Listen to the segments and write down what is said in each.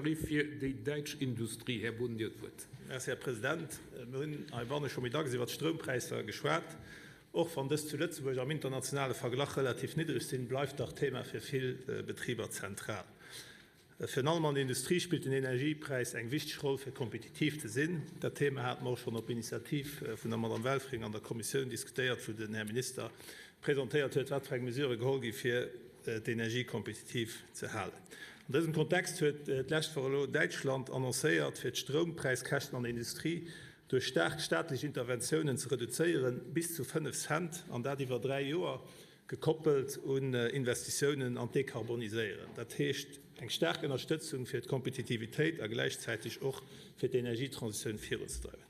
Fir déi däitsch Industrie. Här Boden, Dir hutt d'Wuert. Merci, Här President. Mir hunn heibanne scho méi dacks iwwert d'Stroumpräisser geschwat. Och wann dës zu Lëtzebuerg am internationale Verglach relativ niddreg sinn, bleift dach d'Thema fir vill Betriber zentral. Virun allem an der Industrie spillt den Energiepräis eng wichteg Roll, fir kompetitiv ze sinn. Dat Thema hate mer och schonn op Initiativ vun der Madamm Welfring an der Kommissioun diskutéiert, wou den Här Minister presentéiert huet, wat fir eng Mesurë geholl gi fir d'Energie kompetitiv ze halen. An dësem Kontext huet d'lescht Woch elo Däitschland annoncéiert, fir d'Stroumpräiskäschten an der Industrie duerch staark staatlech Interventiounen ze reduzéieren, bis zu 5 Cent, an dat iwwer 3 Joer, gekoppelt un Investitiounen an d'Dekarboniséieren. Dat heescht eng staark Ënnerstëtzung fir d'Kompetitivitéit a gläichzäiteg och fir d'Energietransitioun virunzedreiwen.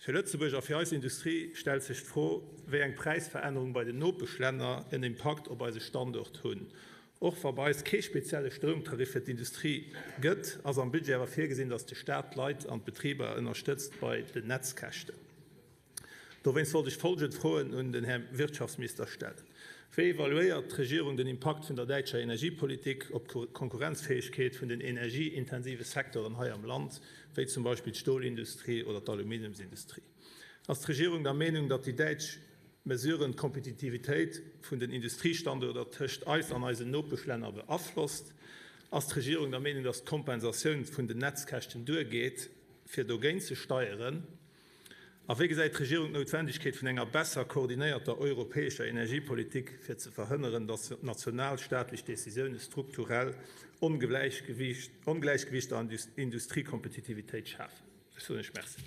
Fir Lëtzebuerg a fir eis Industrie stellt sech d'Fro, wéi eng Präisverännerung bei den Nopeschlänner en Impakt op eise Standort hunn. Och wa bei eis kee spezielle Stroumtarif fir d'Industrie gëtt, ass am Budget awer virgesinn, datt de Staat d'Leit an d'Betriber ënnerstëtzt bei den Netzkäschten. Dowéinst wollt ech folgend Froen un den Här Wirtschaftsminister stellen, Wéi evaluéiert d'Regierung den Impakt vun der däitscher Energiepolitik op d'Konkurrenzfäegkeet vun den energieintensive Secteuren hei am Land, wéi zum Beispill d'Stolindustrie oder d'Aluminiumsindustrie? Ass d'Regierung der Meenung, datt déi däitsch Mesuren d'Kompetitivitéit vun den Industriestanduerter tëscht eis an eisen Nopeschlänner beaflosst? Ass d'Regierung der Meenung, datt d'Kompensatioun vun den Netzkäschten duergeet, fir dogéint ze steieren? A wéi gesäit d'Regierung d'Noutwendegkeet vun enger besser koordinéierter europäescher Energiepolitik, fir ze verhënneren, datt nationalstaatlech Decisioune strukturell Ongläichgewiichter an der Industriekompetitivitéit schafen? Ech soen Iech Merci.